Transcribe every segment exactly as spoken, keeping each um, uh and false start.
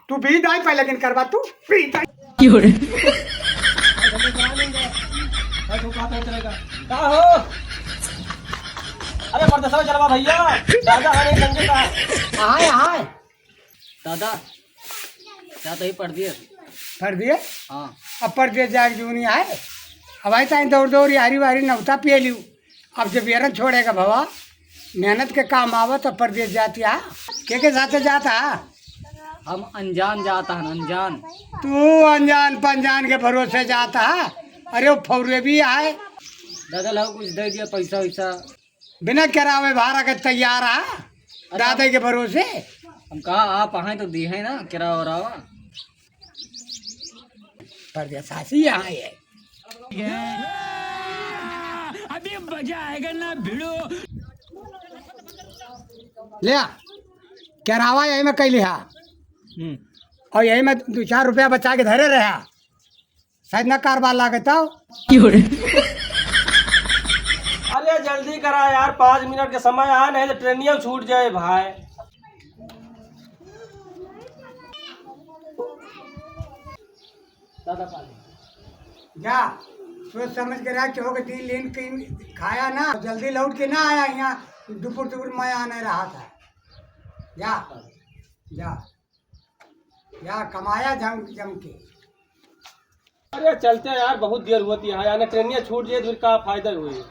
तू बीस दाई पहले किन करबा, तू बीस दाई। क्यों रे? का हो? अरे परदेसवा चलवा भइया, दादा हरे गंगे का। आए, आए। दादा, क्या तो ही पढ़ दिए? पढ़ दिए? हाँ। अब परदेस जाए के जूनी आए। अब आई ताई दौड़ दौड़ यारी वारी नौता पिए लियू। अब जब एरन छोड़ेगा भवा, मेहनत के काम आवा तो परदेस जाती आ। के के साथे जाता? हम अनजान जाता है, अनजान। तू अनजान पंजान के भरोसे जाता है? अरे वो फौरे भी आए। दादा लाओ कुछ दे दिया पैसा वैसा। बिना किरावे भाड़ा के तैयार आ। अच्छा। दादा के भरोसे। हम कहा आप आए तो दी है ना किरावा वरावा। परदेसासी यहाँ है। अभी मजा आएगा ना भिड़ो। ले आ, किरावा यही में कैली हा। हम्म। और यही में दो चार रुपया बचा के धरे रहा, शायद ना कारबार लागे तो। अरे जल्दी करा यार, पाँच मिनट के समय आ, नहीं तो ट्रेनिया छूट जाए भाई। दादा पानी। जा, सोच समझ के रह, केहू के दिन लेन के खाया ना, जल्दी लौट के ना आया यहाँ, दुपुर दुपुर मैं आने रहा था। जा, जा, जा, कमाया जम, जम के। अरे चलते यार, बहुत देर होती है यार, ट्रेनिया छूट जाए तो फिर का फायदा हुई।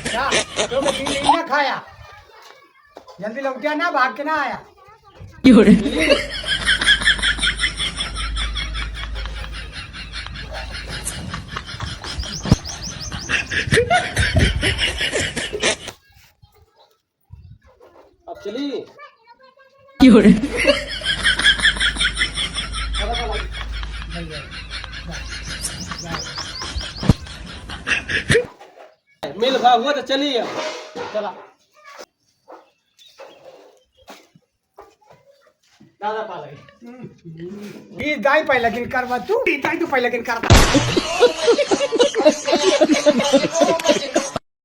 क्या? तो मैं दिन नहीं ना खाया, जल्दी लौटिया ना, भाग के ना आया। अब चली। मिल भा हुआ तो चली अब। चला। दादा पा लगे। बीस दाई पहले किन करबा तू, बीस दाई तू पहले किन करबा।